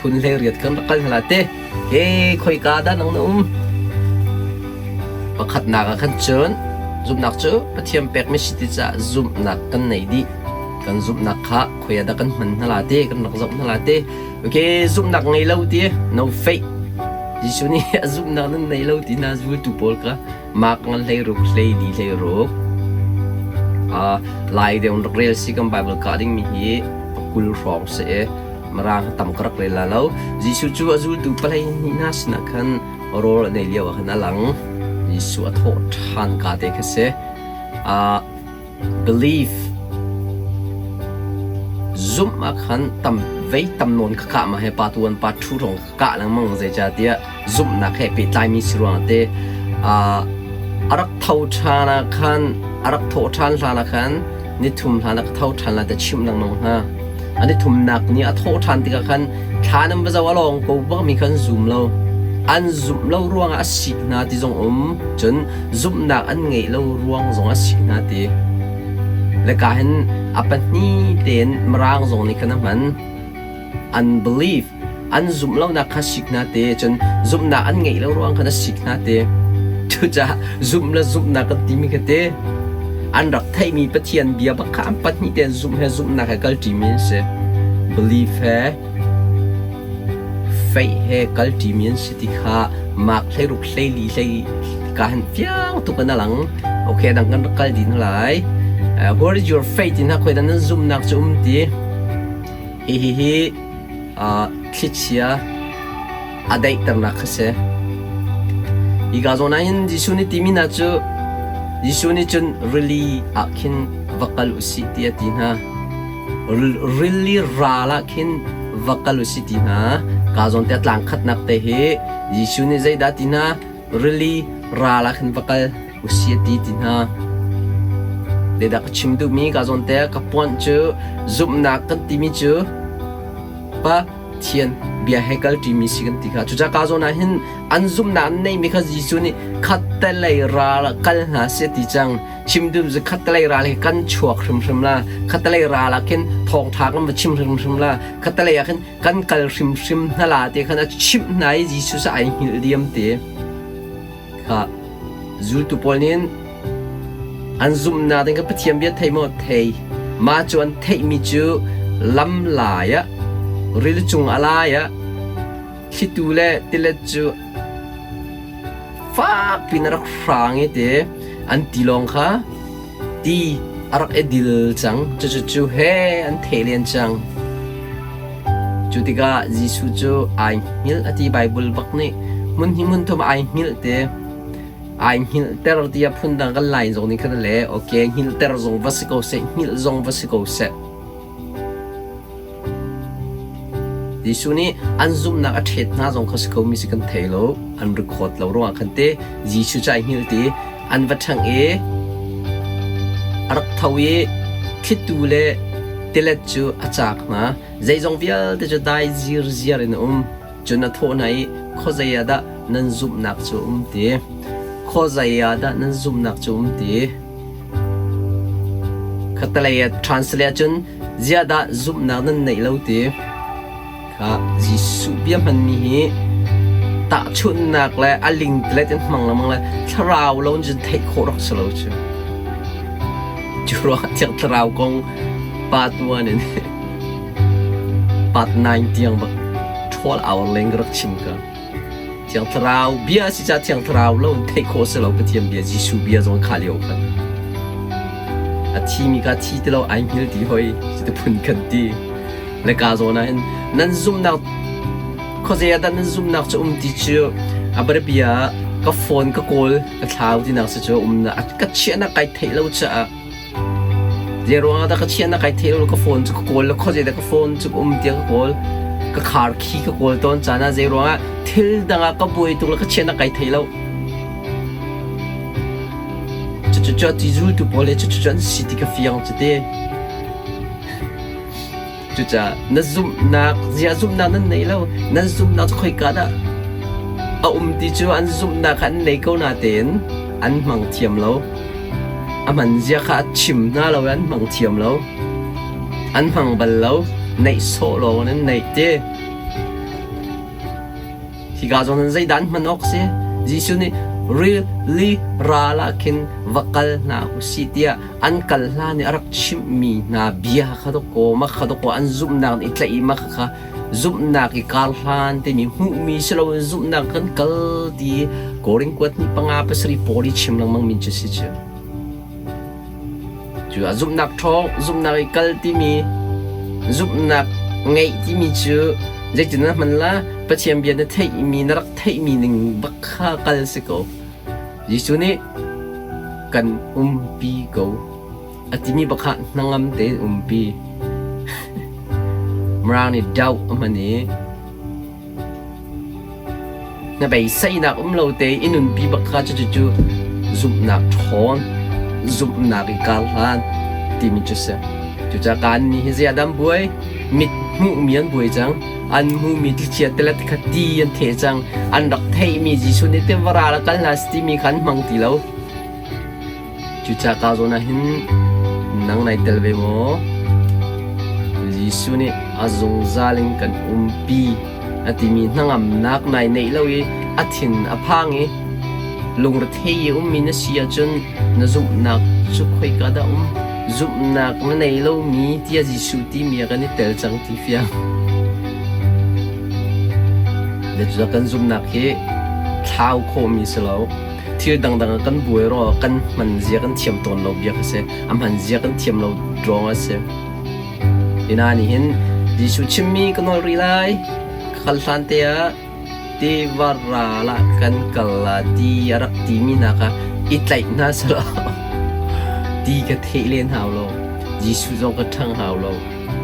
Phun 18 kan rak kal hna la te. Ke khoika dah nang na um? Pakhatnak ah khan cun zumhnak cu Pathian pekmi si ti caah zumhnak kan nei dih. Kan zumhnak kha khoi ah dah kan hman hna la te, kan rak zoh hna la te. Okay, zumhnak ngei lo ti, no faith. Jesuh nih a zumhnak nan nei lo ti hna zultu pawl kha Mark ngan 16 hlei li 16. Lai deuh rak rel si kan Bible ka ding mi hi pakul hrawng si i Mirang tam ka rak rel la lo. Jesuh cu a zultu palei hnih hna sinah khan rawl an ei lio ah khan a lang. Jesuh a thawh ṭhan ka te kha si. Belief zumh ah khan tam vei tam nawn ka kah ma he pa tuan pa ṭhu rong ka kah lengmang zeicahtiah zumhnak he pehtlaimi si ruangah te a rak tho ṭhan ah khan a rak thawh ṭhan hlan ah khan nithum hlan ah ka tho ṭhan lai ti chimh lengmang hna. A nithumnak ni a thawh ṭhan tikah khan thla nan va zoh a lawng ko bakmi kha an zum lo. An zumh lo ruangah a sik hna ti zong um. Cun zumhnak an ngeih lo ruang zong a sik hna ti. Le ka hin a pahnih tein Mirang zong nih khan a hman. Unbelief an zumh lonak kha sik hna te cun zumhnak an ngeih lo ruang khan a sik hna te. Cucaah zumh le zumhnak kan timi kha te an rak theihmi Pathian bia bak kha an pahnih tein zumh he zumhnak he kalṭimi an si. Belief he faith he kalṭimi an si ti kha Mark 16 hleili hlei ka han fiang tuk in a lang. Okay, dang kan rak kal din lai. Where is your faith in ha khoi dan nan zumhnak cu um ti. Hihi thlichia a daihternak kha si. Hika zawn ah hin Jesuh nih timi hna cu Jesuh nih cun rili ah khin va kal u sih ti a ti hna. Rili ral ah khin va kal u sih ti hna. Ka zawn te tlang khatnak te hi Jesuh nih zeidah ti hna? Rili ral ah khin va kal u sih a ti ti hna. Zeidah ka chim duhmi ka zawn te ka puanh cu zumhnak kan timi cu Pathian bia he kal ṭimi si kan ti kha. Cucaah ka zawn ah hin an zumhnak an neihmi kha Jesuh nih khattelei ral ah kal hna seh ti cang. Chim dum cu khattelei ral hi kan chuak hrimhrim la. Khattelei ral ah khin thawngṭha kan va chim hrimhrim la. Khattelei ah khin kan kal hrimhrim hna la ti khan a chimh hna i Jesuh cu ai hngilh diam ti. Kha zultu pawl nih an zumhnak ding kha Pathian bia thei maw? Thei. Mah cu an theihmi cu lam lai ah, rili cung a lai ah, thlitu le tilet cu fakpi in a rak hrang i ti an tilawng kha ti a rak i dil cang. Cucu cu he an theh len cang. Cu tikah Jesuh cu ai hngilh a ti Baibal bak nih hmun hi hmun thum ai hngilh ti ai hngilhter tiah phundang kan lai zong nih khan le okay hngilhter zong va si ko seh hngilh zong va si ko seh Jesuh nih an zumhnak a ṭhet hna zong kha si ko mi si kan thei lo an record lo ruangah khan te Jesuh cu ai hngilh ti an va ṭhangh i a rak tho i thlitu le tilet cu a caak hna. Zeizong vialte cu dai zirziar in a um. Cun a thawh hna i, Khuazei ah dah nan zumhnak cu a um ti? Khuazei ah dah nan zumhnak cu a um ti? Khattelei ah translate ahcun ziah dah zumhnak nan neih lo ti? Kha Jesuh bia hmanmi hi tahchunhnak le a lingtelet in hmang lengmang le thlarau lo in cun theih khawh rak si lo cu. Cu ruangah Thiang Thlarau kong pa tuan in part 9 tiang bak ṭhawl hour leng ka rak chim ka. Thiang Thlarau bia si ca Thiang Thlarau lo in theih khawh si lo Pathian bia Jesuh bia zong kha lio khan. A thimi kha thi ti lo ai hngil ti hoi si ti phun khan ti. Le ka zawn ah hin nan zumhnak khuazei ah dah nan zumhnak cu um ti cu a biapia ka phone ka kawl ka thlau tinak si cu um na ka chiahnak kai theih lo caah zei ruangah dah ka chiahnak kai theih lo ka phone cu ka kawl le khuazei dah ka phone cu um tiah ka kawl ka khar khi ka kawl tawn caan ah zei ruangah thil dang ah ka buai tuk le ka chiahnak kai thei lo cucu cu ti zultu pawl he cucu an si ti ka fiang cu te Cucaah na zumhnak ziah zumhnak nan nei lo nan zumhnak cu khoika dah a um ti cu an zumhnak kha an nei ko natein an hmang thiam lo. A hman zia kha a chim hna lo i an hmang thiam lo. An hmang bal lo. Neih sawh lawng in an neih ti. Hika zawn hin zeidah an hman awk si? Jesuh nih rili ral ah khin va kal hna usih tiah an kal hlan i a rak chimhmi hna bia kha dawkaw mah kha dawkaw an zumhnak nih i tlaih i mah kha zumhnak i kar hlan timi hmuhmi si loin zumhnak kan kal ti Korin kuat ni panga pasarih pawl i chim lengmang min cu si cu. Cu ah zumhnak ṭhawng, zumhnak i kal timi, zumhnak ngeih timi cu zeitin na hman la? Pathian bia na theihmi, na rak theihmi ning bak kha kal si ko. Jesuh nih kan umpi ko a timi bak kha hnangam tein umpi. Mirang nih doubt a hman i Na beiseinak um lo te i nunpi bak kha cucu zumhnak ṭhawn, zumhnak i karhlan timi cu si. Cucaah kaan mi hi zei ah dah an buai? Mit hmuhmi an buai cang. An hmuhmi thlichia tilet kha ti an theh cang. An rak theihmi Jesuh nih tiva ral a kal hna timi kha an hmang ti lo. Cucaah ka zawn ah hin nang nai tel ve maw? Jesuh nih a zungzal in kan umpi a timi hnangamnak nai neih lo i a thin a phang i lungrethei i ummi na si ahcun na zumhnak cu khoika dah um? Zumhnak na nei lomi tiah Jesuh timi ah kan i tel cang ti fiang. Cucaah kan zumhnak hi thlau khawhmi si lo. Thil dangdang ah kan buai ruangah kan hman zia kan thiam tawn lo bia kha si. A hman zia kan thiam lo ruangah a si. Hi hna nih hin Jesuh chimmi ka nawl rih lai. Ka kal hlan te ah tiva ral ah kan kal la ti a rak timi hna kha i tlaih hna selaw ti ka theh len hau lo. Jesuh zong ka ṭhang hau lo.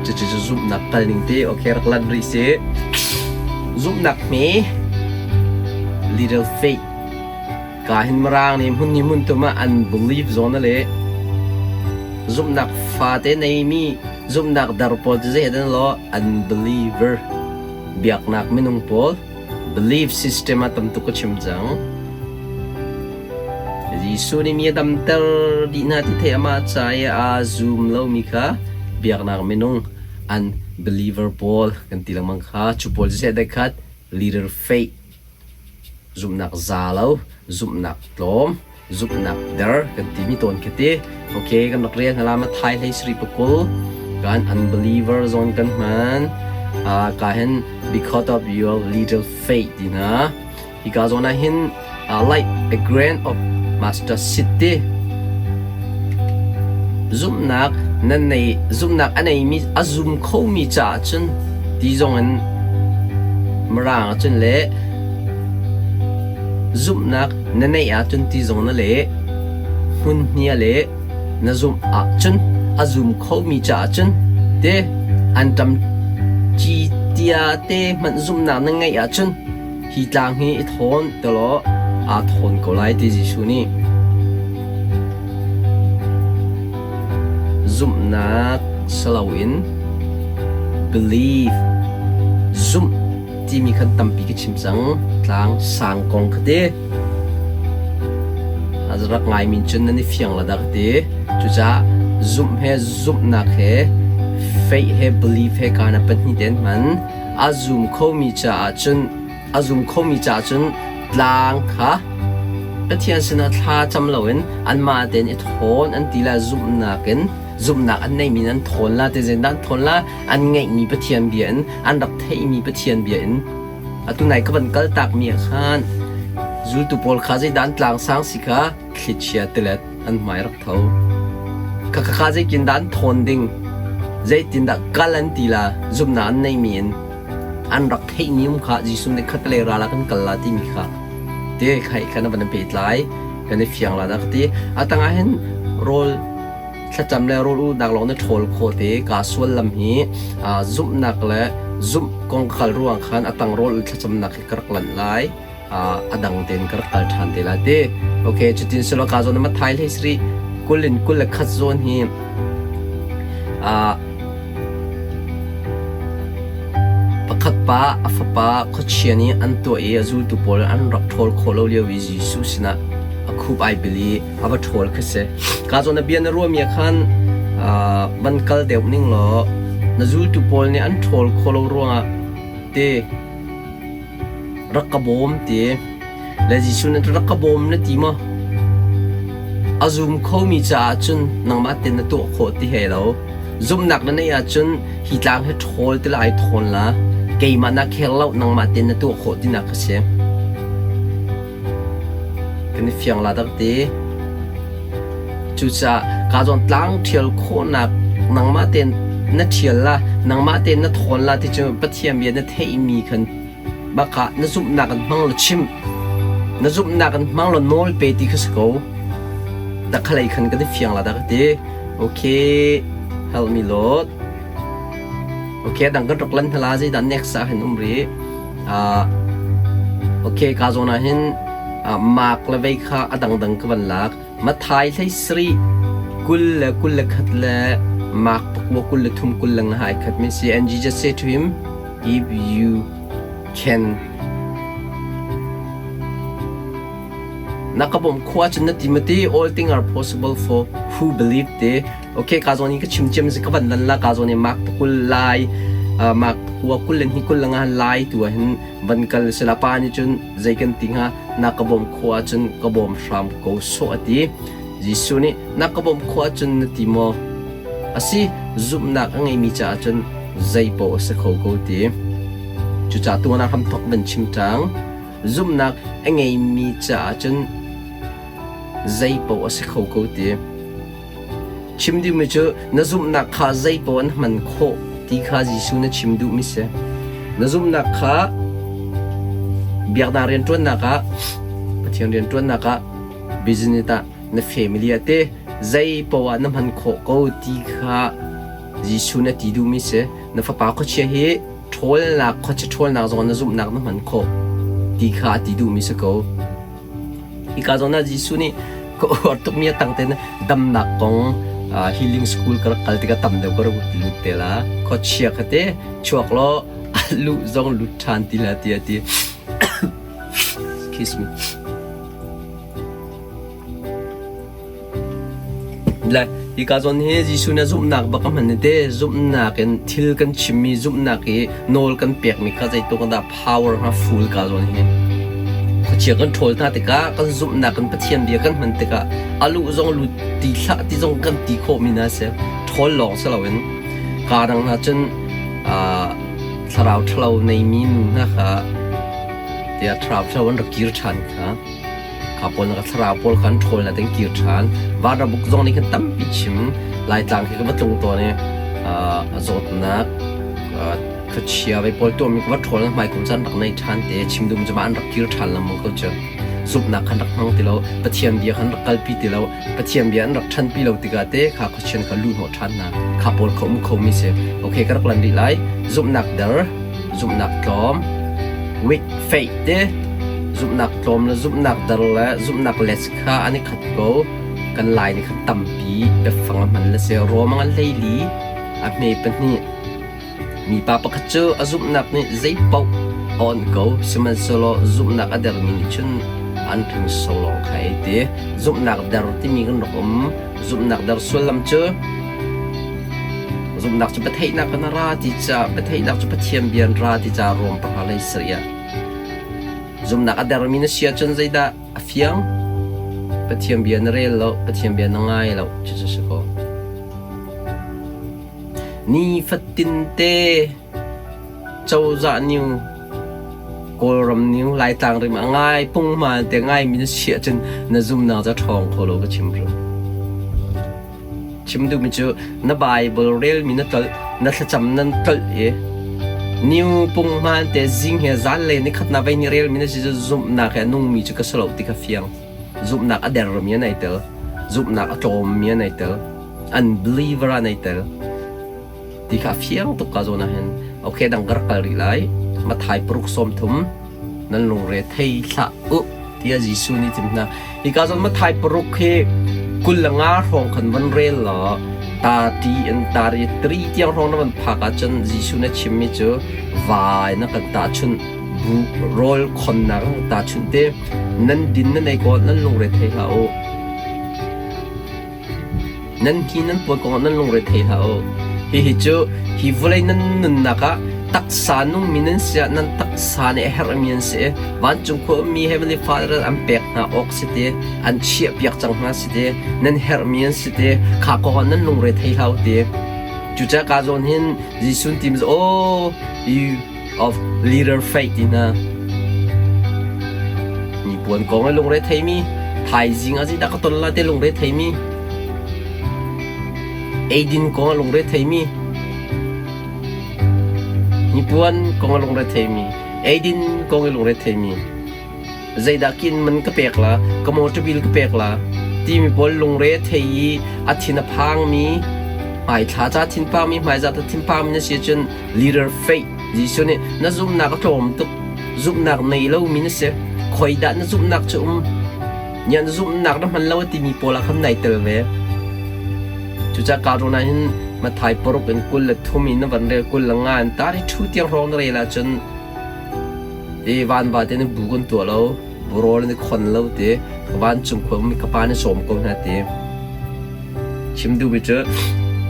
Cucu cu zumhnak kal ning te okay rak lan rih si. Zumhnak hme little faith Ka hin Mirang nih hmun ni hmun tum ah an believe zawn a leh. Zumhnak fate neimi zumhnak dar pawl cu zei dan law unbeliever biaknak minung pawl belief system ah tam tuk ka chim cang. Jesuh nih mi a damter dih hna ti thei amah ca i aa zum lomi kha biaknak minung unbeliever pawl kan ti lengmang kha cu pawl cu zei dek khat leader faith Zumhnak za lo, zumhnak tlawm, zumhnak der kan timi tawn khi ti. Okay, kan rak rel hna la ma thai hlei sri pakul kan unbeliever zone kan hman. Ka hin because of your little faith ti na. Hika zawn ah hin like a grain of mustard seed ti. Zumhnak nan nei zumhnak a neimi a zum khomi caah cun ti zong in Mirang ahcun le zumhnak na neih ahcun ti zong na leh hmun hnia le na zumh ahcun a zum khomi caah cun te anṭam ci tia te hmanh zumhnak na ngeih ahcun Hi tlang hi i thawn tilaw aa thawn ko lai ti Jesuh nih. Zumhnak si loin believe zumh timi khan tampi ka chim cang. Tlang sang kong kha ti. A rak ngaimi cun nan i fiang la dah ka ti. Cucaah zumh he zumhnak he faith he believe he kana pahnih te an hman. A zum khomi caah cun a zum khomi caah cun tlang kha Pathian sinah thla cam loin anmah tein i thawn an ti la zumhnak in zumhnak an neimi in an thawn la ti zeidah an thawn la an ngeihmi Pathian bia in an rak theihmi Pathian bia in atu nai ka van kal takmi ah khan zultu pawl kha zeidah an tlang sang si kha thlichia tilet an hmai rak tho. Khakha zeitindah an thawn ding, zeitindah kal an ti la, zumhnak an neimi in an rak theihmi um kha Jesuh nih khatlei ral ah kan kal la timi kha te khai khan a van pehtlai kan i fiang la dah ka ti. A tangah hin rawl thlacam le rawl ulnak lawng na ṭhawl khawh te ka suallam hi zumhnak le zumh kong khal ruang khan a tang rawl ul thlacamnak hi ka rak lanh lai. A dang tein ka rak kal ṭhan te lai ti. Okay, cutin silo ka zawn ma thai hlei sri 20 in 21 zawn hi pakhat pa a fapa khuachia nih an tuah i a zultu pawl an rak ṭhawl khawh lo lio i Jesuh sinah a khup ai bil i a va ṭhawl khi si. Ka zawn a bia na ruahmi ah khan van kal deuh ning law na zultu pawl nih an ṭhawl khawh lo ruangah te. Rak ka bawm ti. Le Jesuh nih rak ka bawm na ti maw? A zum khomi caah cun nangmah tein na tuah khawh ti he lo. Zumhnak na neih ahcun hi tlang hi ṭhawl ti lai thawn la. Keimah na khel lo nangmah tein na tuah khawh tinak ka si. Kan i fiang la dak ti. Cucaah ka zawn tlang ṭhial khawhnak nangmah tein na ṭhial la, nangmah tein na thawn la ti cu Pathian bia na theihmi khan bakah na zumhnak in hmang law chim. Na zumhnak in hmang law nawl pe ti kha si ko. Dak khalei khan kan i fiang la dak ti. Okay, help me Lord. Okay, dang kan rak lan hna la zeidah next ah hin um rih. Okay, ka zawn ah hin mark le vei kha a dangdang ka van lak. Mathai hlei sarih 21 le mark pakua 23 25 ai khat mi si. And Jesus said to him, If you can na ka bawmh khawh ahcun na ti mati all things are possible for who believe te okay ka zawn in ka chim ciam si ka van lan la ka zawn in mark pakul lai mark pakua kul le hnih kul le nga lai tu ah hin van kal sila pa nih cun zei kan ti hnga na ka bawmh khawh ahcun ka bawm hram ko sawh a ti Jesuh nih na ka bawmh khawh ahcun na ti maw asi zumhnak a ngeimi caah cun zei paoh a si kho ko ti cucaah tuan ah hramthok van chim ṭang Zumhnak a ngeimi caah cun zeipaoh a si kho ko ti. Chim duhmi cu na zumhnak kha zeipaoh an hman khawh ti kha Jesuh na chim duhmi si. Na zumhnak kha biaknak rianṭuannak ah, Pathian rianṭuannak ah, business ah, na family ah te zeipaoh ah na hman khawh ko ti kha Jesuh na ti duhmi si. Na fapa khuachia hi ṭhawlnak khuachia ṭhawlnak zong na zumhnak na hman khawh ti kha a ti duhmi si ko. Hika zawn ah Jesuh nih ka uar tukmi a tang tein damnak kong healing school ka rak kal tikah tam deuh ka rak lut te la. Khuachia kha te chuak law a luh zong lut ṭhan ti la ti a ti. Excuse me. Le hika zawn hi Jesuh nih a zumhnak bak a hman i te zumhnak in thil kan chimmi zumhnak i nawl kan pekmi kha zeitluk in dah power hnga full ka zawn hi. Khuachia kan ṭhawl hna tikah kan zumhnak in Pathian bia kan hman tikah a luh zong lut ti hlah ti zong kan ti khawhmi hna si. Ṭhawl lawng si loin kaa dang hna cun thlarau ṭhalo neimi nu hna kha tiah thlarau ṭhalo an rak kir ṭhan kha. Kha pawl na ka thlarau pawl kha an ṭhawl na ten kir ṭhan. Vanrabuk zong nih khan tampi chim. Laitlang khi ka va tlung tawn i a zawtnak khuachia vei pawl tuahmi ka va ṭhawl na hmaikum caan rak nei ṭhan te chim dum cu ma an rak kir ṭhan lengmang ko cu. Zumhnak khan rak hmang ti lo, Pathian bia khan rak kalpi ti lo, Pathian bia an rak ṭhanpi lo tikah te kha khuachian kha luh hnawh ṭhan hna. Kha pawl kha um khomi si. Okay, ka rak lan rih lai. Zumhnak der, zumhnak tlawm, weak faith te zumhnak tlawm le zumhnak dar le zumhnak les kha an i khat ko. Kan Lai nih khan tampi biafang a hman le si. Rom a ngan hleili, a hme pahnih. Mipa pakhat cu a zumhnak nih zeipaoh a onh ko, sihmanhsehlaw zumhnak a dermi nih cun an hringso lawng kha ei ti. Zumhnak der timi kan rak um. Zumhnak der sullam cu zumhnak cu biatheihnak in a ra ti ca biatheihnak cu Pathian bia in ra ti ca Rom pahra lei sarih ah zumhnak a dermi na si ahcun zeidah a fiang? Pathian bia na rel lo, Pathian bia na ngai lo, cucu si ko. Nifatin te cozah new Kawlram new Laitlang rim a ngai punghman te ngaimi na si ahcun na zumnak cu a ṭhawng kho lo ka chim ru. Chim duhmi cu na Bible relmi na tlolh, na thlacam nan tlolh i new punghman te zing he zanlei nikhat na vei ni relmi na si cu zumhnak he a nungmi cu ka si lo ti kha fiang. Zumhnak a dermi an ai tel. Zumhnak a tlawmmi an ai tel. Unbeliever an ai tel. Ti kha a fiang tuk ka zawn ah hin. Okay, dang ka rak kal rih lai. Mathai paruk sawm thum nan lungre thei hlah u tiah Jesuh nih tim hna. Hika zawn Mathai paruk hi 25 hrawng khan van rel law ta ti in tari tri tiang hrawng na van phak ahcun Jesuh na chimmi cu vai na kan tahchunh bu rawl khonnak tahchunh te nan din nan ei ko nan lungre thei hlah u. Nan hi nan puai kongah nan lungre thei hlah u. Hihi cu hi vawlei nan nunnak ah Taksa nungmi nan si ah nan taksa nih a herhmi an si i vancung khua ummi Heavenly Father an pek hna awk si ti, an chiahpiak cang hna si ti, nan herhmi an si ti, kha kong ah nan lungre thei hlah u ti. Cucaah ka zawn hin Jesuh tim cu oh you of little faith ti hna. Nipuan kong i lungre theimi, thaizing ah zeidah ka ton la ti lungre theimi, eidin kong ah lungre theimi, Hnipuan kong a lungre theimi, eidin kong i lungre theimi, zeidah kin man ka pek la, ka motor bill ka pek la, timi pawl lungre thei i a thin a phangmi, hmaithla ca thinphangmi, hmaizah ta thinphangmi na si ahcun leader faith Jesuh nih na zumhnak a tlawm tuk, zumhnak nei lomi na si, khoidah na zumhnak cu um, nia na zumhnak na hman lo a timi pawl ah khan nai tel ve. Cucaah kaa rawn ah hin Matthai paruk in 23 in na van rel 25 in tari ṭhu tiang hrawng na rel ahcun i vanva te nih bu kan tuah lo, rawl an i khon lo ti, vancung khua ummi ka pa nih sawm ko hna ti. Chim duhmi cu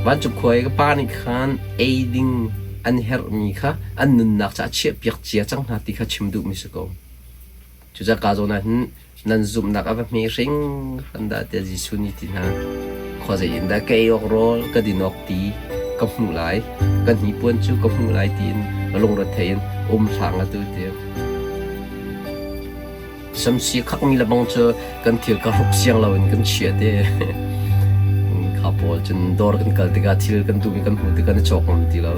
vancung khua i ka pa nih khan ei ding an herhmi kha an nunnak caah chiahpiak cia cang hna ti kha chim duhmi si ko. Cucaah kaa zawn ah hin nan zumhnak a va hme hringhran dah tiah Jesuh nih ti hna. Khuazei in dah ka ei awk rawl, ka din awk ti ka hmuh lai, ka hnipuan cu ka hmuh lai tiin lungrethei in um hlah ngat u ti. Samsi khakmi lebang cu kan thil ka hruk siang loin kan chia te. Kha pawl cun dawr kan kal tikah thil kan duhmi kan hmuh tikah na cawk ngam ti lo.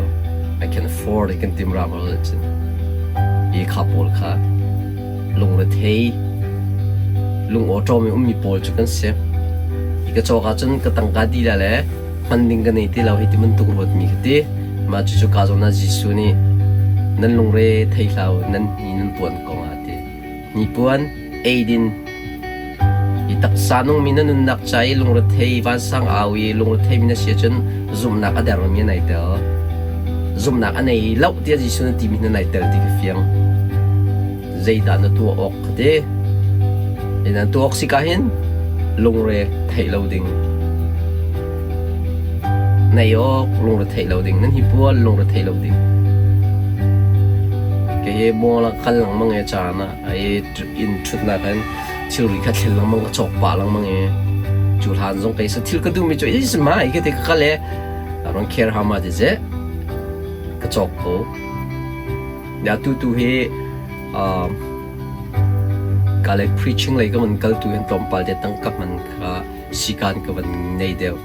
I can afford it kan tim ram lo cun. I kha pawl kha lungrethei lungawṭawm i ummi pawl cu kan si. Hi ka cawk ahcun ka tangka dih la le hman ding ka nei ti lo hi ti bantuk ruatmi ka ti. Mah cucu ka zawn ah Jesuh nih nan lungre thei hlah u, nan hni nan puan kong ah a ti. Hnipuan, eidin, i taksa nungmi na nunnak ca i lungrethei vansang au i lungretheimi na si ahcun zumhnak a dermi a nei tel. Zumhnak a nei lo tiah Jesuh na timi na nei tel ti ka fiang. Zeidah na tuah awk ka ti? Na tuah awk si ka hin lungre theih lo ding. Nei awk lungre theih lo ding. Nan hi pual lungre theih lo ding. Kei hi mall ah kal lengmang e caan ah ai inn ṭhutnak in thilri kha thlen lengmang ka cawk pah lengmang i cu hlan zong kei sa thil ka duhmi cu is mai ka ti ka kal e I don't care how much is it ka cawk ko ya tu tu hi ka le preaching lei ka man kal tu hin tlawmpal te tangka man kha sikan ka van nei deuh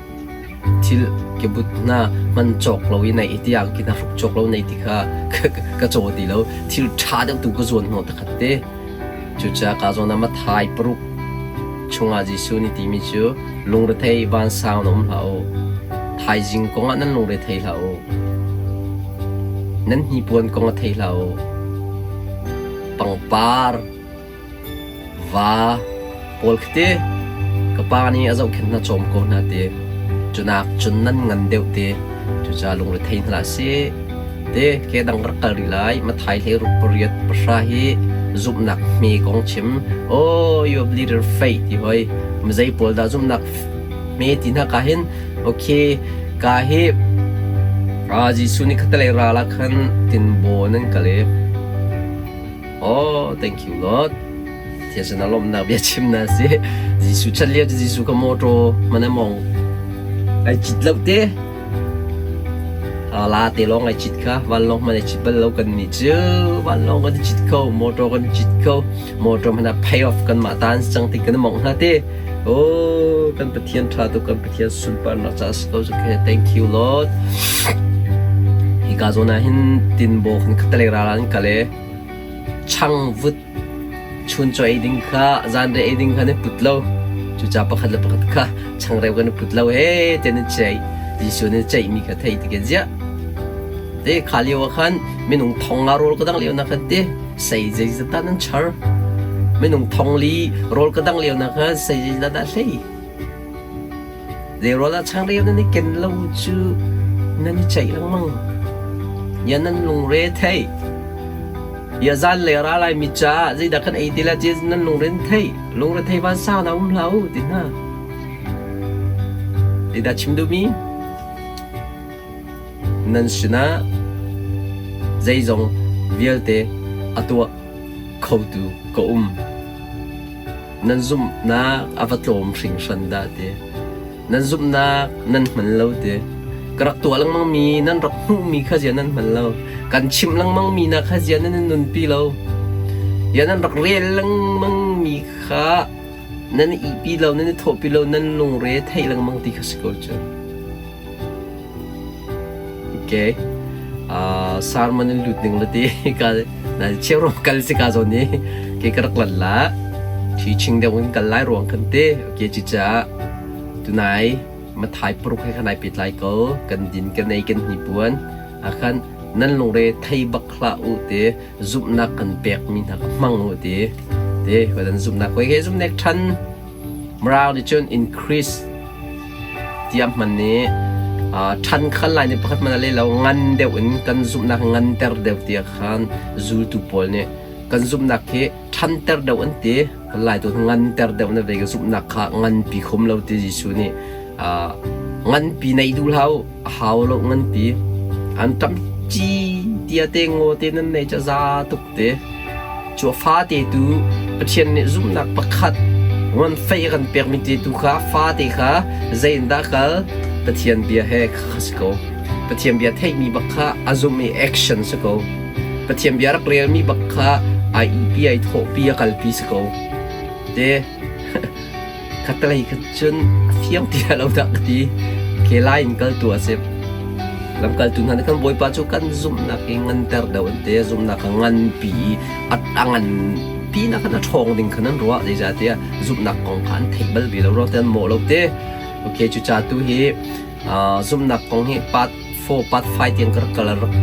thil kebut hna man cawk lo i nei tiang ki na hruk cawk lo nei ti kha ka caw ti lo thil ṭha deuh tu ka zuan hnawh takhat te cucaah ka zawn ah Matthai paruk chungah Jesuh nih timi cu lungrethei vansang na um hlah u thaizing kong ah nan lungrethei hlah u nan hnipuan kong ah thei hlah u pangpar Va pawl khi ti ka pa nih a zohkhenh hna cawm ko hna ti cunak cun nan ngan deuh ti cucaah lungrethei hna hlah sih ti ke dang rak kal rih lai Matthai hlei ruk pariat pahra hi zumhnak hme kong chim oh you have little faith ti hoi mizei pawl dah zumhnak hme ti hna ka hin okay ka hi Jesuh nih khatalei ral ah khan tinbaw nan kal i Oh, thank you Lord. Thiasan a lawmhnak bia chim na si. Jesuh chan lio cu Jesuh ka motor man a mong. Ai cit lo te. La te lawng ai cit kha. Vanlawng man ai cit bal lo kan ni cu. Vanlawng kan cit ko, motor kan cit ko. Motor man a pay off kan mah tan cang ti kan mong hna te. Oh, kan Pathian tha tu kan Pathian sunparnak ca si ko cu Thank you Lord. Hika zawn ah hin tinbaw kan khatalei ral an kal i changvut chuncaw ei ding kha zanriah ei ding kha an i put lo. Cucaah pakhat le pakhat kha changreu kan i put lo he tiah an ceih. Jesuh nih ceihmi kha thei ti ziah. Te kha lio ah khan minung thong nga rawl ka dang lio na khan te sei zeizat dah nan char. Minung thong li rawl ka dang lio na khan sei zeizat dah hlei. Zeirawl ah changreu nan i ken lo cu nan i ceih lengmang. Ya nan lungre thei. Ya zan le ra lai mi caah zeidah kan ei ti la ti nan lungre thei. Lungre thei van sau na um hlah u ti hna. Zeidah chim duhmi? Nan sinah Zeizong vialte a tuah khotu ka um. Nan zumhnak a va tlawm hringhran dah ti. Nan zumhnak nan hman lo ti. Ka rak tuah lengmangmi nan rak hmuhmi kha zia nan hman lo. Kan chimh lengmangmi hna kha zia nan in nunpi lo. Ya nan rak rel lengmangmi kha nan i ihpi lo, nan i thawhpi lo, nan lungre theih lengmang ti kha si ko cu. Okay. Uh, sermon in lut ning la ti ka na cheu kal si ka zawn ni ke ka rak lan la teaching deuh in kal lai ruang kan te okay chi cha tunai mathai puruk he khanai pet lai ko kan din kan ei kan hni puan akhan nan lungre thei bak hlah u te zumhnak kan pek mi hna ka hmang u te te dan zumhnak koi he zumnek than Mrau nih cun increase tiah hman nih ṭhan khal lai nih pakhat hmanh a le lo ngan deuh in kan zumhnak nganter deuh tiah khan zultu pawl nih kan zumhnak hi ṭhanter deuh an ti. Kan lai tu nganter deuh na ve ka zumhnak kha nganpi khum lo ti Jesuh nih nganpi nei duh hlah u a hau lo nganpi an ṭam ci tia te ngaw te nan nei ca za tuk te. Cu a fate tu Pathian nih zumhnak pakhat ngan fei a kan pekmi te tu kha fate kha zei in dah kal Pathian bia he kha si ko. Pathian bia theihmi bak kha a zumh i action si ko. Pathian bia rak relmi bak kha ai ihpi ai thawhpi a kalpi si ko. Te Khatlei kha cun a fiang ti lo dah ka ti. Ke lai in kal tu a si. Lamkaltu hna nih khan Bawipa cu kan zumhnak i nganter deuh an ti. Zumhnak a nganpi i a nganpi nak khan a ṭhawng ding khan an ruah. Zeicahtiah zumhnak kong kha an theih bal ve lo ruang te an mawh lo te. Okay, cucaah tu hi zumhnak kong hi part 4, part 5 tiang ka rak kal rak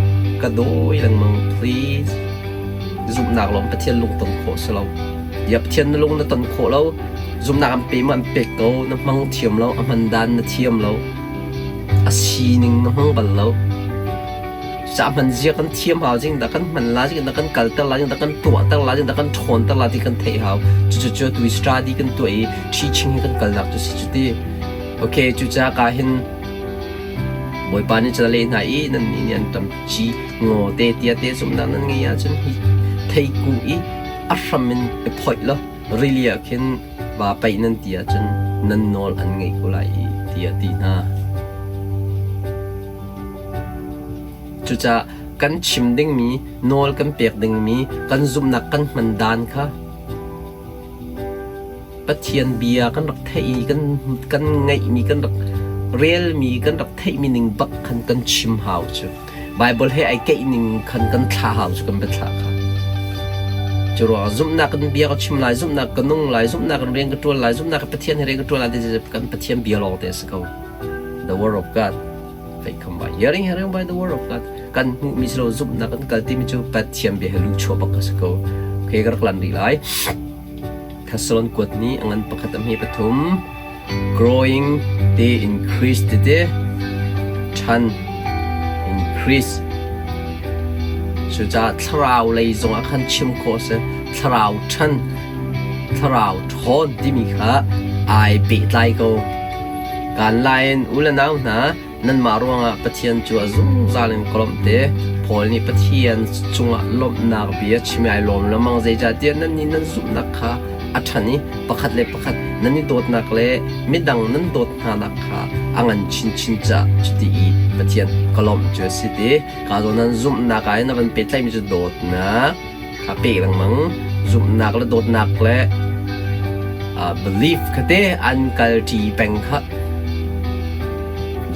ka dawi lengmang please. Zumhnak lawng Pathian lung ton khawh si lo. Ya Pathian na lung na ton khawh lo. Zumhnak an pe ma an pek ko na hmang thiam lo a hman dan na thiam lo a sining na hmang bal lo. Ca hman zia kan thiam hau jing da kan hman la jing da kan kalter la jing da kan tuahter la jing da kan ṭhawnter la ti kan theih hau. Cucu cu tu study kan tuah i teaching hi kan kalnak cu si cu ti. Okay, cucaah ka hin Bawipa nih cun a leh hna i nannih nih an ṭam ci ngaw te tia te zumhnak nan ngeih ahcun hi theikung i a hram in i phoih law rili ah khin vaa paih nan ti ahcun nan nawl an ngaih ko lai i tiah a ti hna. Cucaah kan chim dingmi, nawl kan pek dingmi, kan zumhnak kan hman dan kha Pathian bia kan rak theih i kan, kan ngeihmi, kan rak relmi, kan rak theihmi ning bak khan kan chim hau cu. Bible he ai keih ning khan kan thlah hau cu kan biathlah kha. Cu ruangah zumhnak kan bia ka chim lai, zumhnak ka nung lai, zumhnak kan rian ka ṭuan lai, zumhnak ka Pathian he rian ka ṭuan lai ti kan Pathian bia lawng te a si ko. The word of God. Faith come by hearing, hearing by the word of God. Kan hmuhmi si lo zumhnak kan kal timi cu Pathian bia he lu chuah bak a si ko. Okay, ka rak lan rih lai. Thessalon kuat nih a ngan pakhat a hme pathum. Growing te increase tete ṭhan increase. Cucaah thlarau lei zongah khan chim khawh a si. Thlarau ṭhan, thlarau ṭhawn timi kha ai pehtlai ko. Kaan lai in u le nau hna, nanmah ruangah Pathian cu a zungzal in ka lawmh te. Paul nih Pathian cungah lawmhnak bia chim i ai lawm lengmang zeicahtiah nannih nan zumhnak kha a ṭhan i pakhat le pakhat nan i dawtnak le midang nan dawt hnanak kha a ngan chinchin caah cuti i Pathian ka lawmh cu a si ti. Ka zawn nan zumhnak ah hin a van pehtlaihmi cu dawtnak kha pek lengmang. Zumhnak le dawtnak le belief kha te an kalṭi peng kha.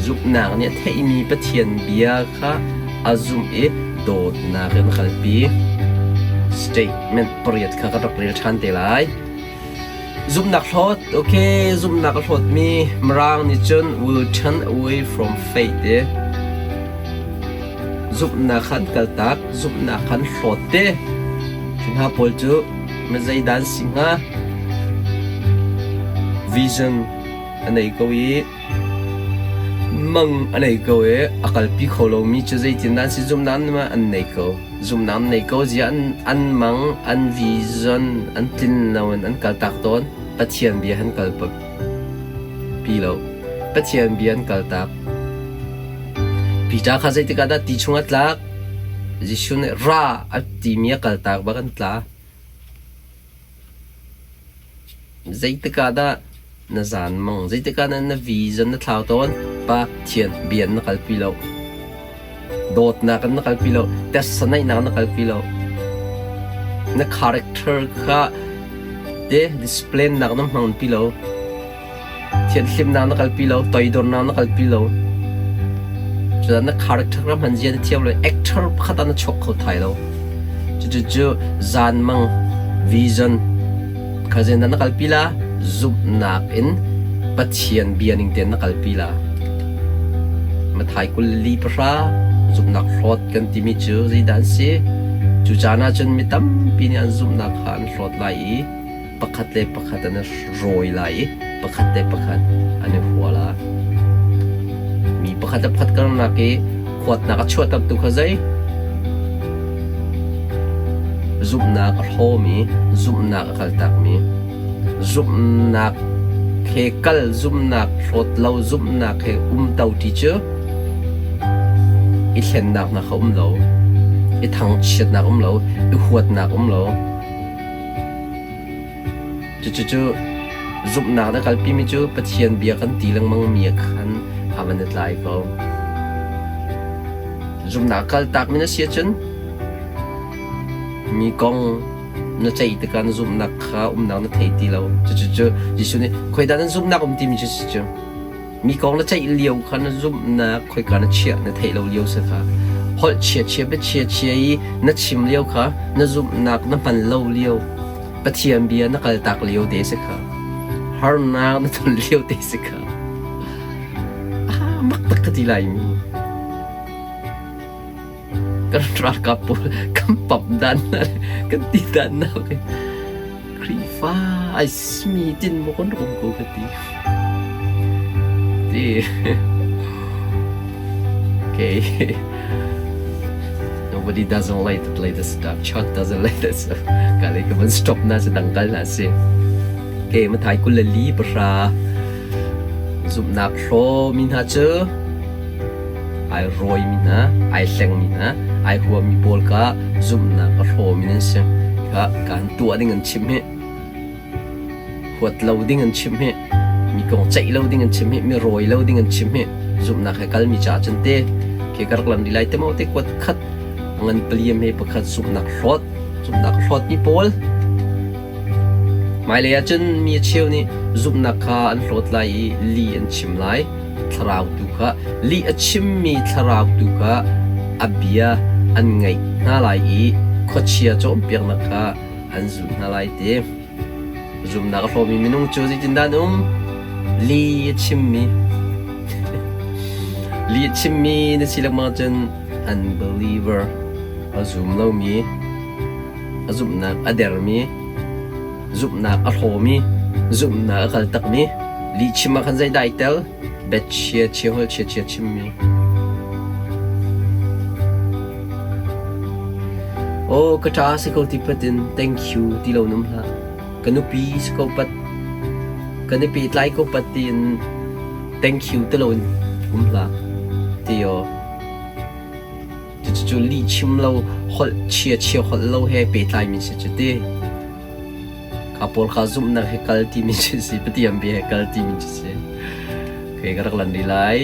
Zumhnak nih a theihmi Pathian bia kha a zumh i dawtnak in a kalpi. Statement pariat kha ka rak rel ṭhan te lai. Zumhnak hlawt, okay, zumhnak a hlawtmi Mirang nih cun will turn away from faith ti. Zumhnak kha an kaltak, zumhnak kha an hlawt ti. Cu hna pawl cu mizeidah an si hnga? Vision a nei ko i Mang a nei ko i a kalpi kho lomi cu zeitindah an si? Zumhnak an nei ko. Zumhnak an nei ko ziah an mang, an vision an tlin loin an kaltak tawn. Pathian bia an kalpi lo. Pathian bia an kaltak. Peter kha zeitik ah dah ti chungah tlak? Jesuh nih ra a timi a kaltak bak an tla. Zeitik ah dah na zanmang? Zeitik ah dah na vision na thlau tawn? Pathian bia na kalpi lo. Dawtnak in na kalpi lo. Testanaihnak na kalpi lo. Na character kha te discipline nak na hmang pi lo. Thianhlimnak na kalpi lo, toidornak na kalpi lo. Cucaah na character na hman zia na thiam lo, actor pakhat ah na chuak kho thai lo. Cucu zanmang vision kha zeidah na kalpi la? Zumhnak in Pathian bia ning tein na kalpi la. Mathai 24 zumhnak hlawt kan timi cu zeidah an si? Cu caan ah cun mi tampi nih an zumhnak kha an hlawt lai i pakhat le pakhat an i rawi lai i pakhat le pakhat an i hua la. Mi pakhat le pakhat karnak i huatnak a chuahtertu kha zei? Zumhnak a hlawmi, zumhnak a kaltakmi, zumhnak he kal, zumhnak hlawt lo, zumhnak he umto ti cu i thlennak hna kha um lo, i thangchiatnak um lo, i huatnak um lo. Cucu zumhnak na kalpimi cu Pathian bia kan ti lengmangmi ah khan a van i tlai ko. Zumhnak kaltakmi na si ahcun mi kong na ceih tikah na zumhnak kha umnak na thei ti lo. Cucu Jesuh nih khoidah nan zumhnak um timi cu si cu. Mi kong na ceih lio kha na zumhnak khoika na chiah na theih lo lio si kha holh chia chia bia chia chia i na chim lio kha na zumhnak na hman lo lio Pathian bia na kaltak lio te si kha harnak na ton lio te si kha ah mak tak ka ti lai mi Kan ralkap pawl kan pamh dan hna le kan ti dan hna Khrihfa ai simi tin maw kan rak um ko ka ti. Ti. Okay. Nobody doesn't like that latest stuff. Chuck doesn't like that stuff. Ka le ka van stop na si dangkal na si. Okay, mathai kul le li pahra zumhnak hlaw mi hna cu ai rawimi hna, ai hlengmi hna, ai huami pawl kha zumhnak a hrawmi nan si. Kha kaan tuah ding an chimh hi. Huat lo ding an chimh hi. Mi kong ceih lo ding an chimh hi. Mi rawi lo ding an chimh hi. Zumhnak he kalmi caah cun te khi ka rak lam di lai te maw te kuat khat ngan paliam he pakhat zumhnak hlawt zumhnak hlawt mi pawl Hmailei ah cun mi a cheu nih zumhnak kha an hlawt lai i lih an chim lai. Thlarau tu kha lih a chimmi thlarau tu kha a bia an ngaih hna lai i khuachia cawnpiaknak kha an zulh hna lai ti. Zumhnak a hlawmi minung cu zeitindah an um? Lih a chimmi. Lih a chimmi na si lengmang ahcun unbeliever, a zum lomi. A zumhnak a dermi, zumhnak a hlawmi, zumhnak a kaltakmi, lihchim ah khan zeidah ai tel? Biachia chia holh chia chia chimmi. Aw ka ṭa si ko ti pat in thank you ti lo num hlah. Ka nupi si ko pat, kan i pehtlai ko pat tiin thank you ti lo in um hlah. Ti aw. Cucu lihchim lo, holh chia chia holh lo he pehtlaimi si cu ti. Kha pawl kha zumhnak he kal timi cu si, Pathian bia he kal timi cu si. Okay, ka rak lan rih lai.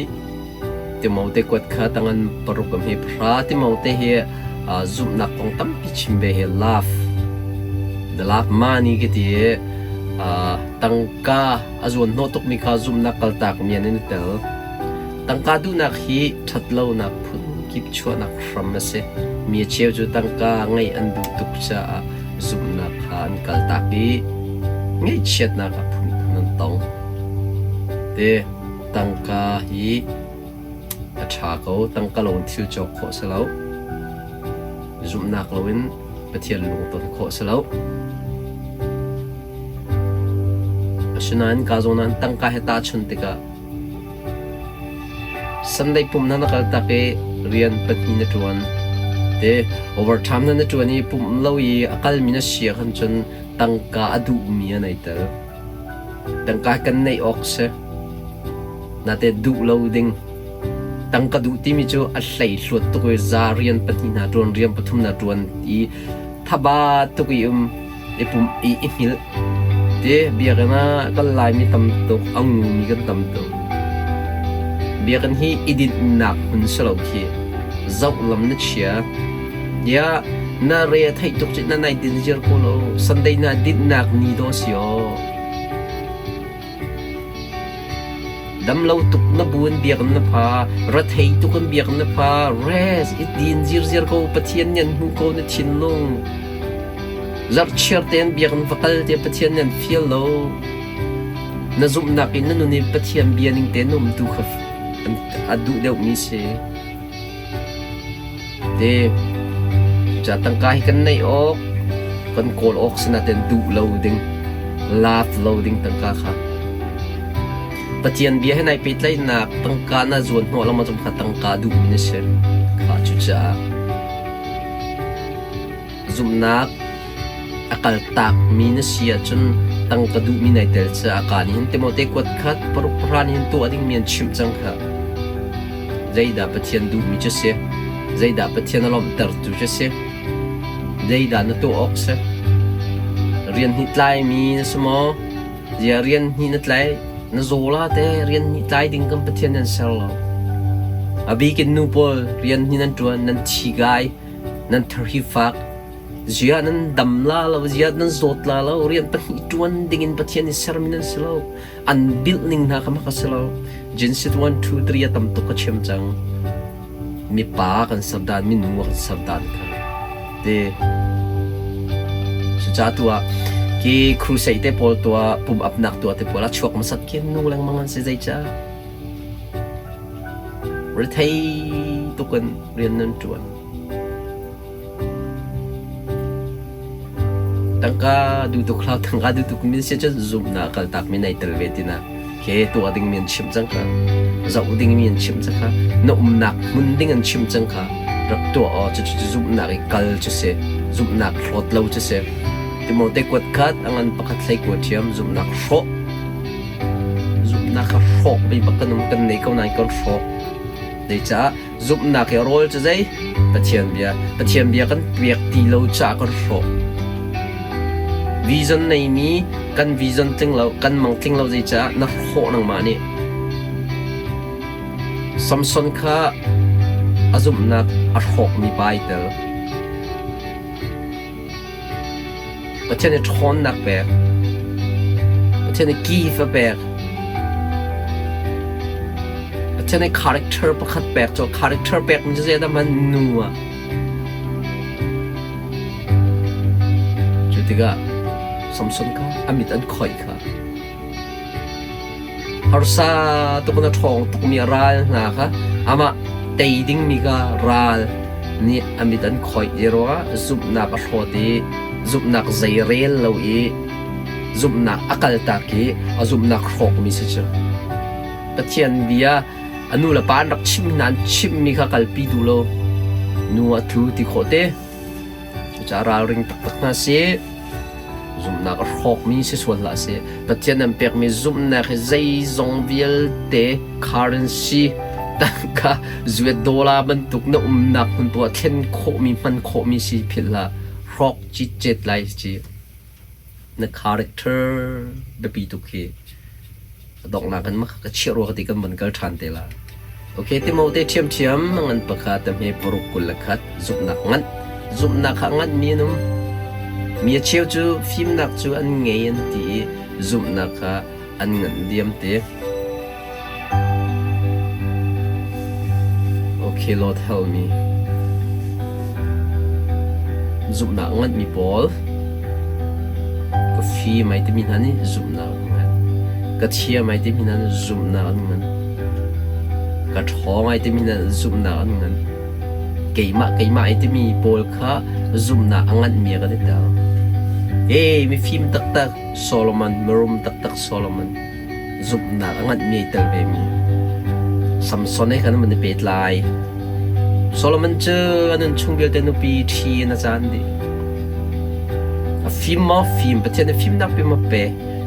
Timote kuat kha tangan paruk am hi pahra. Timote hi uh, zumhnak kong tampi chim ve hi love. The love money ki ti uh, tangka a zuan hnawh tukmi kha zumhnak kaltak mi an in tel. Tangka duhnak hi ṭhatlonak phunkip chuahnak hram a si. Mi a cheu cu tangka ngeih an duh tuk caah zumhnak kha an kaltak i ngaihchiatnak a phunphun an tong. Te tangka hi a ṭha ko. Tangka lo in thil cawk khawh a si lo. Zumhnak loin Pathian lungton khawh a si lo. Asinain ka zawn ah tangka he tahchun tikah Sunday pumh na na kaltak i rian pahnih na ṭuan. Te overtime na na ṭuan i pumh lo i a kalmi na si ahkhan cun tangka a duhmi an ei tel. Tangka kan neih awk si. Nate duh lo ding. Tangka duh timi cu a hleihluat tuk i za rian pahnih hna ṭuan, rian pathum hna ṭuan i thaba tuk i um i pum i i hngilh. Ti biakinn ah kan Laimi tam tuk, a ngumi kan tam tuk. Biakinn hi i dinhnak hmun si lo khi. Zoh lam na chia. Tiah na re a theih tuk cun na nai din ziar ko lo. Sunday na dinhnak ni dawh si aw. Damlo tuk na bu in biakinn na pha, rethei tuk in biakinn na pha, rest i din zirziar ko, Pathian nih an hmuh ko na thinlung. Zarhchiar tein biakinn va kal tiah Pathian nih an fial lo. Na zumhnak in na nun i Pathian bia ning tein na um tu kha a duh deuhmi si. Te, cucaah tangka hi kan neih awk, kan kawl awk si nain duh lo ding, laat lo ding tangka kha. Pathian bia he nai pehtlaihnak tangka na zuan hnawh lengmang cu kha tangka duhmi na si. Kha cucaah Zumhnak a kaltakmi na si ahcun tangka duhmi nai tel caah kaa nih hin Timote kuat khat paruk pahra nih hin tuah dingmi an chimh cang kha. Zeidah Pathian duhmi cu si? Zeidah Pathian a lawmhtertu cu si? Zeidah na tuah awk si? Rian hnih tlaimi na si maw? Ziah rian hnih na tlai? Na zaw la te rian hnih tlai ding kan Pathian nan ser lo. A bik in nu pawl rian hnih nan ṭuan, nan thi gai. Nan thar hi fak. Ziah nan dam la lo, ziah nan zawt la lo, rian pahnih ṭuan dingin Pathian nih sermi nan si lo. An bilh ning hna kha mak a si lo. Genesis 1, 2, 3 a tam tuk ka chim cang. Mipa kan ser dan, minu kan ser dan kha. Te cucaah tu ah ki crusade te pawl tuah, pum apnak tuah te pawl ah chuak hmasat khi nu lengmang an si zeicah? Rethei tuk in rian nan ṭuan. Tangka duh tuk hlah, tangka duh tuk min si cun zumhnak kaltak mi nei tel ve tina. Ke tuah ding mi an chimh cang kha. Zoh ding mi an chimh cang kha. Na umnak hmun ding an chimh cang kha. Rak tuah aw cucu zumhnak i kal cu si. Zumhnak hlawt lo cu si. Timote kuat khat a ngan pakhat hlei kua ṭhiam zumhnak hrawh. Zumhnak kha hrawk mi bak kan um kan nei ko nain kan hrawk. Zeicah zumhnak hi rawl cu zei? Pathian bia. Pathian bia kan pek ti lo caah kan hrawh. Vision neimi kan vision tling lo, kan mang tling lo zeicah na hrawh nangmah nih. Samson kha a zumhnak a hrawkmi pa ai tel. Pathian nih ṭhawnnak pek. Pathian nih gift a pek. Pathian nih character pakhat pek cu character pek mi cu zeidah hmanh nu ah. Cu tikah Samson kha a mit an khoih kha. Harsa tuk in a ṭhawng tukmi a ral hna kha amah tei dingmi kha ral nih a mit an khoih i ruangah zumhnak a hlawt i zumhnak zeirel lo i zumhnak a kaltak i a zumhnak hrawkmi si cu. Pathian bia a nu le pa an rak chimh hna an chimhmi kha kalpi duh lo. Nu a tlu ti khawh te. Cucaah ralring taktak hna sih. Zumhnak a hrawkmi si sual hlah seh. Pathian an pekmi zumhnak hi zeizong vialte currency tangka zuet dollar bantuk na umnak hmun poah thlen khawhmi hman khawhmi si philh hlah. Hrawk citcet lai ci. Na character biapi tuk hi. A donghnak in mah ka chiah rua ka ti kan van kal ṭhan te la. Okay, Timote ṭhiamṭhiam ngan pakhat te hme paruk 21 zumhnak ngan. Zumhnak kha ngan mi an um. Mi a cheu cu fimnak cu an ngei an ti i zumhnak kha an nganh diam te. Okay, Lord help me. Zumhnak nganh mi pawl ka fim ai timi hna nih zumhnak Ka thiam ai timi hna nih zumhnak an ngan. Ka ṭhawng ai timi hna nih zumhnak an ngan. Keimah keimah ai timi pawl kha zumhnak a nganhmi ah kan i tel. Hey, mifim taktak Solomon, mirum taktak Solomon, zumhnak a nganhmi ai tel vemi. Samson he khan an i pehtlai. Solomon cu a nunchung vialte nupi ṭhi in a caan dih. A fim maw? Fim. Pathian nih fimnak pe maw? Pe.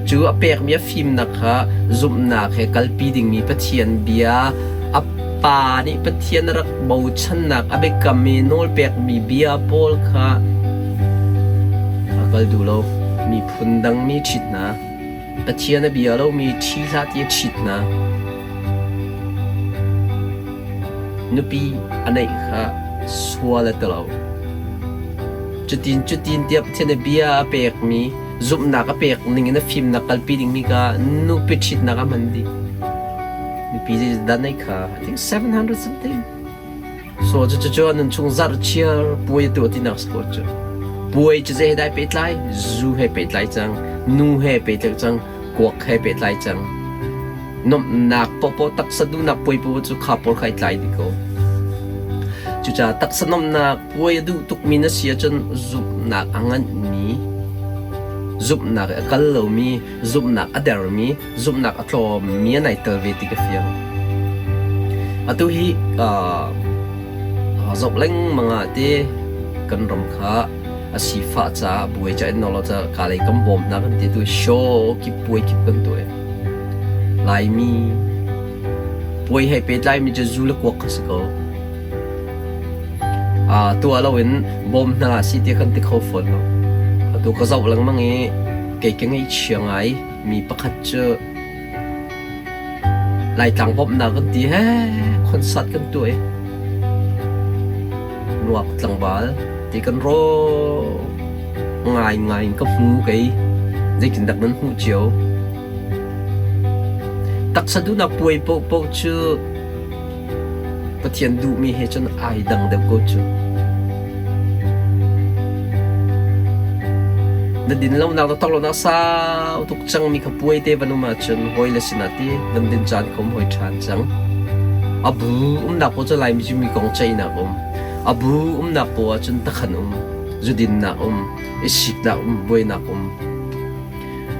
Cu a pekmi a fimnak kha zumhnak he kalpi dingmi Pathian bia a pa nih Pathian a rak bochannak a biakam i nawlpekmi bia pawl kha a kal duh lo. Miphun dangmi ṭhit hna, Pathian a bia lomi ṭhi hlah ti a ṭhit hna. Nupi a neih kha sual a ti lo. Cutin cutin tiah Pathian nih bia a pekmi, zumhnak a pek ning in a fimnak kalpi dingmi kha nupi ṭhitnak a hman dih. Nupi zeidah neih kha I think 700 something. So cucu a nunchung zarh chiar puai a tuah tinak si ko cu. Puai cu zei he dah ai pehtlai? Zu he pehtlai cang, nu he pehtlai cang, kuak he pehtlai cang. Nuamhnak paohpaoh taksa duhnak puai paoh cu kha pawl kha ai tlai dih ko. Cucaah taksa nuamhnak puai a duh tukmi na si ahcun zumhnak a nganhmi, zumhnak i a kal lomi, zumhnak a dermi, zumhnak a tlawmmi an ai tel ve ti ka fiang. Atu hi zoh lengmang ah ti kan ram kha a sifah caah buai ca in lo ca ka lei kan bawm hna kan ti tu show kip puai kip kan tuah. Laimi puai he pehtlai mi cu zu le kuak kha si ko. Tuah loin bawm hna hlah si ti kan ti kho fawn lo. Atu ka zoh lengmang i kei ka ngaihchia ngai mi pakhat cu Laitlang bawmhnak kan ti he concert kan tuah i nuak tlangval ti kan rawk ngaingai in ka hmu kei zeitindah nan hmuh cio. Taksa duhnak puai paohpaoh cu Pathian duhmi he cun ai dang deuh ko cu. Na din lonak na tawk lonak sau tuk cangmi kha puai te van um ahcun hawi le sinah ti van din caan kha um hoi ṭhan cang. A bu umnak paoh cu Laimi cu mi kong ceihnak um. A bu umnak paoh ahcun takhan um, zudinnak um, i siknak um, buainak um.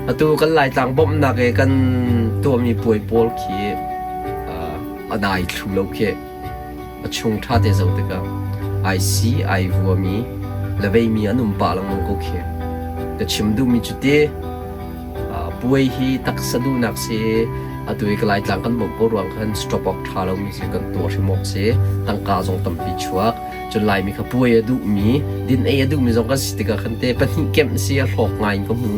Atu kan Laitlang bawmhnak i kan tuahmi puai pawl khi a dai thlu lo khi a chung ṭha te zoh tikah ai si ai vuami le veimi an um pah lengmang ko khi. Ka chim duhmi cu ti puai hi taksa duhnak si atu i ka Laitlang kan bawmh ko ruang khan stop awk ṭha lomi si kan tuah hrim awk si tangka zong tampi chuak. Cun Laimi kha puai a duhmi, din ei a duhmi zong kan si tikah khan te pahnih kemh si a hlawk ngai in ka hmu.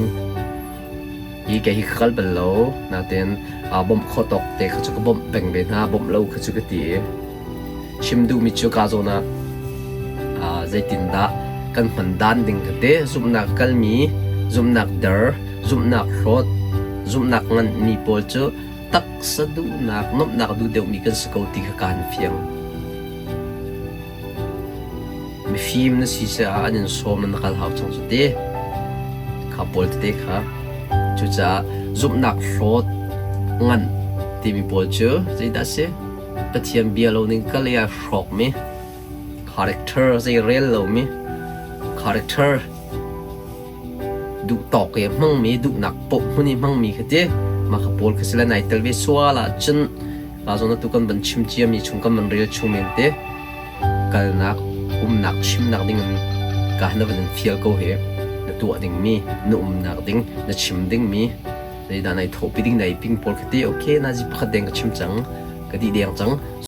Hi kei hi ka kal bal lo. Nain bawmh khawh tawk te kha cu ka bawmh peng ve hna, bawmh lo kha cu ka ti. Chim duhmi cu ka zawn ah zeitindah kan hman dan ding ka ti. Zumhnak kalmi, zumhnak der, zumhnak hlawt, zumhnak nganhmi pawl cu taksa duhnak, nuamhnak duh deuhmi kan si ko ti kha kaan fiang. Mifim na si caah an in sawm na kal hau cang cu ti. Kha pawl tete kha. Cucaah zumhnak hlawt ngan timi pawl cu zeidah a si? Pathian bia lo ning kal i ai hrawkmi, character zei rel lomi, character duh tawk i a hmangmi duhnak paoh hmun i hmangmi kha ti mah kha pawl kha si le nai tel ve sual ahcun ka zawn atu kan van chim ciami chung kan van rel chung men te kalnak umnak chimnak ding in ka na van in fial ko he na tuah dingmi na umnak ding na chim dingmi zeidah nai thawhpi ding nai ping pawl kha ti okay na zi pakhat deng ka chim cang ka dih deng cang.